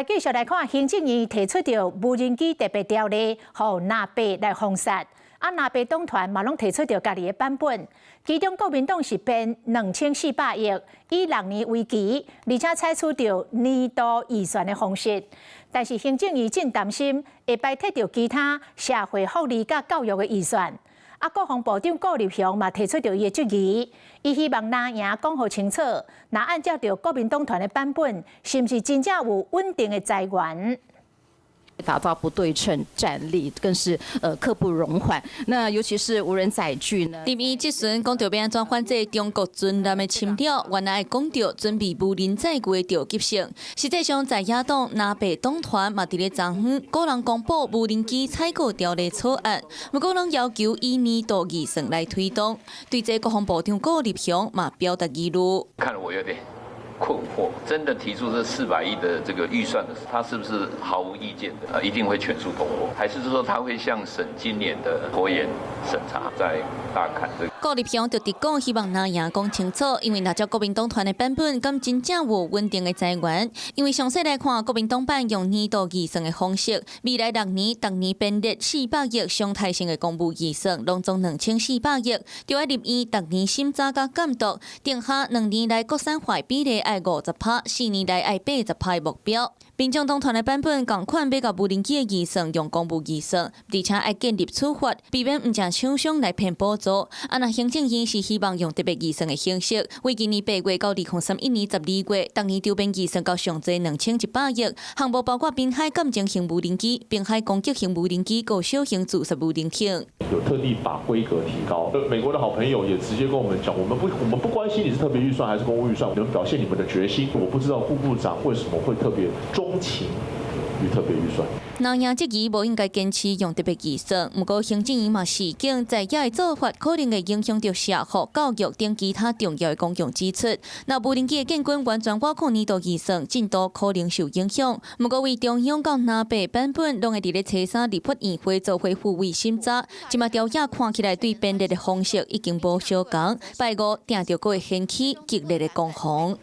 繼續來看行政院提出著無人機特別條例，予藍白來封殺。啊，藍白黨團嘛攏提出著家己的版本。其中國民黨是編2400億，以6年為期，而且採取著年度預算的方式。但是行政院真擔心會排擠著其他社會福利佮教育的預算。啊，國防部長顧立雄嘛提出著伊的質疑，伊希望藍營講予清楚，若按照著國民黨團的版本，是毋是真正有穩定的財源？打造不對稱戰力，更是刻不容緩。那尤其是無人載具呢？立院質詢講著欲按怎反制中國軍艦的侵擾，原來講著準備無人載具的緊急性。實際上，在野黨藍白黨團嘛佇咧昨昏，各人公布無人機採購條例草案，毋過攏要求以年度預算來推動。對這國防部長顧立雄嘛表達疑慮。看得我有點困惑，真的提出這400億的這個預算的時候，他是不是毫無意見的？一定會全數通過，還是說他會像審今年的拖延審查，再大砍這個？顧立雄就直講，希望藍營講清楚，因為若照國民黨團的版本，敢真正有穩定的財源？因為詳細來看，國民黨版用年度預算的方式，未來6年，逐年編列四百億常態性的公務預算，攏總2400億，就愛入院逐年審查佮監督，定下2年內國產化比例愛50趴，4年內愛80趴的目標。民眾黨團的版本仝款欲共無人機的預算用公務預算，而且愛建立處罰，避免毋正廠商來騙補助。啊，若行政院是希望用特別預算的形式，為今年8月到2031年12月，逐年籌編預算到上濟2100億，項目包括濱海鑑證型無人機、濱海攻擊型無人機、佮小型自殺無人艇。有特地把規格提高。美國的好朋友也直接跟我們講，我們不關心你是特別預算還是公務預算，你們表現你們的決心。我不知道顧部長為什麼會特別鍾情於特別預算。藍營質疑無應該堅持用特別預算，毋過行政院嘛示警，在野的做法可能會影響著社福、教育等其他重要的公共支出。若無人機的建軍完全倚靠年度預算，進度可能受影響。毋過為中央到藍白版本，攏會佇咧初三立法院會做會付委審查。這馬朝野看起來對編列的方式已經無相仝，拜五定著閣會掀起激烈的攻防。